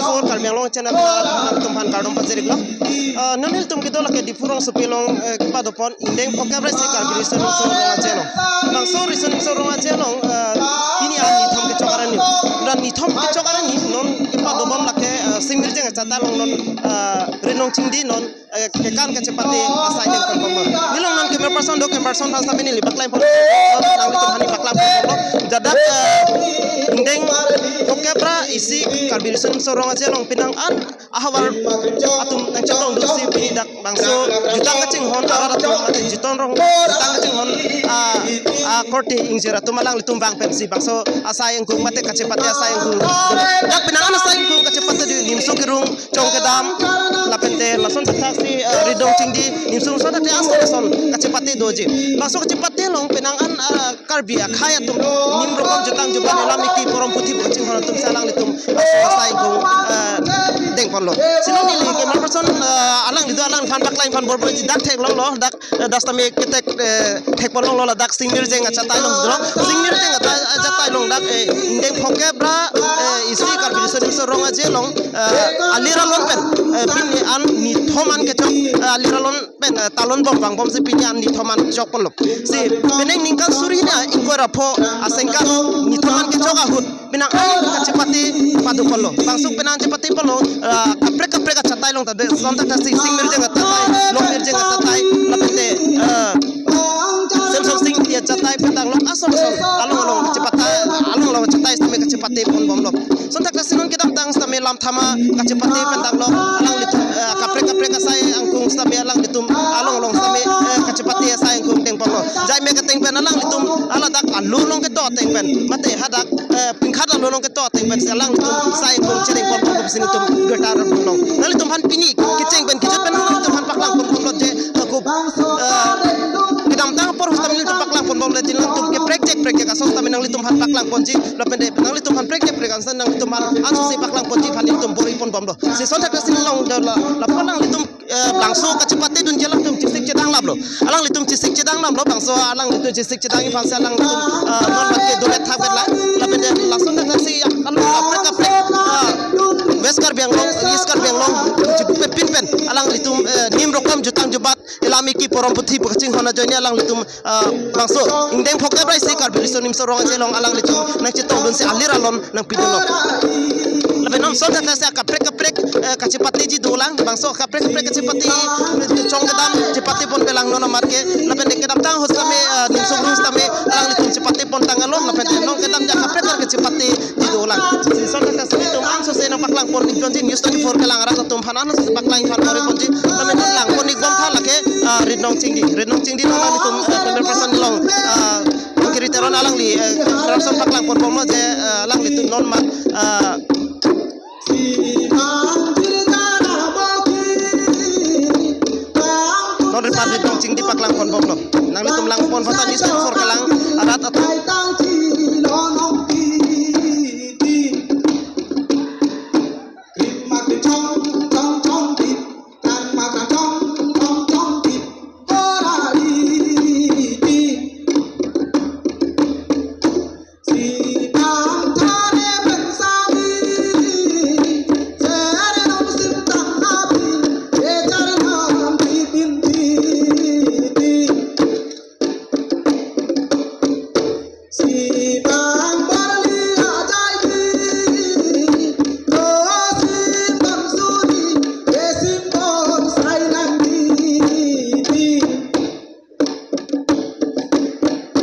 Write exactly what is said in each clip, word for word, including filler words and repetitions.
Four Karbi Anglong channel nangtum aphan kardom pajir-iklo. Ah, non nelitum kedo lake Diphu rongsopi along, eh, kepadopon ingdeng phokep ra isi Karbi Riso Nimso Rong Aje along. Bangso Riso Nimso Rong Aje along, eh, pini an nithom kechok arni. Rat nithom kechok arni non kepadobom lake, eh, Singmirjeng achatai along non, eh, Rinong Chingdi non, eh, kekan kachepate asai dengponbomlo. Neli along non camera person do, camera person aphan sitame neli paklang pon, nanglitum aphan neli paklang ponbomlo. Jadak, eh, ingdeng phokep ra isi Karbi Riso Nimso Rong Aje along penang an ahavar atum nangchetongdunsi pini dak bangso jutang kachinghon arat atum mate jutang rong jutang kachinghon, ah, ah, korte ingjir atum alanglitum vang pensi bangso asai ingkung mate kachepate asai ingkung. Dak penang an asai ingkung kachepate di Nimso Kerung, Chong Kedam, lapente lason thakthaksi, eh, Rinong Chingdi, Nimso Rungso thakthe ason ason kachepate doji. Bangso kachepate along penang an, ah, Karbi akhei atum nim rokom jutang jubat elam eki porom puthi pu kachinghon atum si alanglitum bangso asai ingkung, eh, dengponlo. Si non neli camera person, eh, alangli do, alangphan paklang pon bor-bor ji dak theklonglo, dak, eh, dak sitame ketek, eh, thekponlonglo, ladak Singmirjeng achatai along dolo. Singmirjeng achatai, achatai along dak, eh, ingdeng phokep ra, eh, isi Karbi Riso Nimso Rong Aje along, eh, alir alon pen, eh, pini an nithom an kechok, eh, alir alon pen, eh, talonbom vangbomsi pini an nithom an chokponlo. Si penang ningkan suri hini ingkoi ra pho asengkan nithom an kechok ahut penang an kachepate padoponlo. Bangso penang chepateponlo, eh, kaprek kaprek achatai along ta de, lason thakthaksi Singmirjeng achatai, Longmirjeng achatai, lapente, eh, Semson Singti achatai, penang along ason ason along along chepate, along along achatai sitame kachepateponbomlo. Lason thakthaksi non kedamtang sitame Lamthama kachepate penang along alanglitum, eh, kaprek kaprek asai ingkung sitame alanglitum along along sitame, eh, kachepate asai ingkung dengponlo. Jaime keteng pen alanglitum ladak alo along kedo ateng pen mate hadak, eh, pingkhat alo along kedo ateng pen si alanglitum asai ingkung chedengponbomlo pusi nelitum gerta ra dun long. Nanglitum aphan pini kecheng pen kejut pen nanglitum aphan paklang ponbomlo je, eh, kup, eh, kedamtang apor sitame nelitum paklang ponbomlo je, nanglitum ke prekjak prekjak ason sitame nanglitum aphan paklang ponji, lapente nanglitum aphan prekjak prekjak ason nanglitum aphan ansose paklang ponji aphan nelitum bor-iponbomlo. Si lason thakthaksi along do la, lapu alanglitum, eh, bangso kachepatedunji alanglitum chesik chedang laplo. Alanglitum chesik chedang laplo, bangso alanglitum chesik chedangji aphansi alanglitum, eh, non mate dolet thakvetlang. Lapente lason thakthaksi along kaprek kaprek, eh, West Karbi Anglong, East Karbi Anglong, chibuk pepin pen alanglitum, eh, nim rokom jutang jubat elam eki porom puthi pu kachinghon ajoine alanglitum, ah, bangso ingdeng phokep ra isi Karbi Riso Nimso Rong Aje along alanglitum nangchetongdunsi alir alon nangpidunlo. Lapen non lason thakthaksi kaprek kaprek, eh, kachepateji dolang, bangso kaprek kaprek kachepate, Chong Kedam chepatepon pelang non amat ke, lapente kedamtang ahut sitame, eh, Nimso Kerung sitame alanglitum chepatepontang along, lapente non kedam ja kaprek kaprek kachepate di dolang. Si lason thakthaksi nelitum ansose nangpaklang pon-ikponji, News twenty-four kelang arat atum aphan ansose paklang phan bor-iponji. Tame nanglang pon-ikbom tha lake, ah, Rinong Chingdi. Rinong Chingdi non nelitum, ah, camera person along, ah, Kiri Teron alangli, eh, camera person paklang ponbomlo je, ah, alanglitum non ma, ah, non ripat Rinong Chingdi paklang ponbomlo. Nanglitum lang pon pha ta News twenty-four kelang arat atum.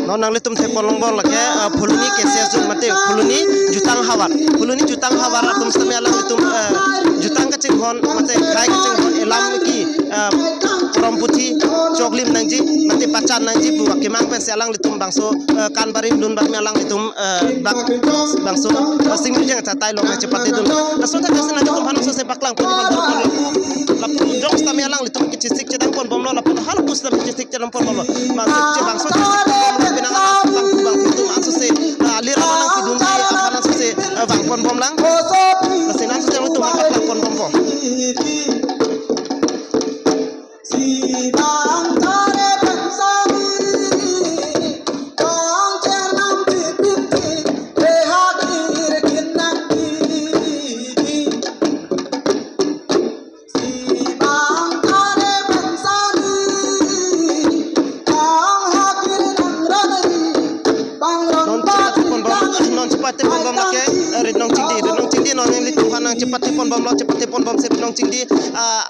Non nanglitum thekponlongbom lake, ah, Phuloni K C S mate Phuloni jutang havar. Phuloni jutang havar atum sitame alanglitum, ah, jutang kachinghon mate khei kachinghon elam eki, ah, porom puthi choklim nangji mate pachan nangji pu akemang pensi alanglitum bangso, ah, kan barim dun bak me alanglitum, ah, bak bangso, ah, Singmirjeng achatai along chepatedun. Lason thakthaksi nanglitum aphan ansose paklang pon phan bor-iponlo. Lapu jok sitame alanglitum kechesik chedang ponbomlo, lapu halapu sitame chesik chedang ponbomlo. Bangso chebangso chesik ponbomlo, penang an bang bang atum ansose, ah, alir alon nangpidunji aphan ansose, ah, vang ponbomlang. Lasi ansose nangtum paklang ponbompo. Chepate ponbom lake, eh, Ritnong Chingdi, Ritnong Chingdi non nanglitum aphan nangchepate ponbomlo, chepate ponbomsi Ritnong Chingdi, ah,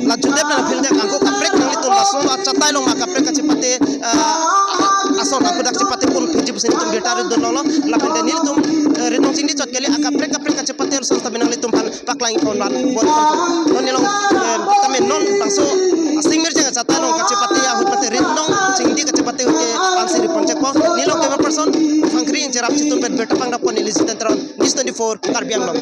la jutdet pen aphi det angko kaprek nanglitum lason achatai along ma kaprek kachepate, ah, ason angko dak chepate ponji pusi nelitum birta ridun longlo, lapen te nelitum, eh, Ritnong Chingdi chot kali akaprek kaprek kachepate ason tame nanglitum aphan paklang pon van bon pon. Non nelong, eh, tame non bangso asing mirjeng achatai along kachepate ahut mate Ritnong Chingdi kachepate ahut ke ansi ri pon chekpo. Nelong camera person Phangkri Ingcherap Chiton pen birta pangdap pon neli Jiten Teron, News twenty-four, Karbi Anglong.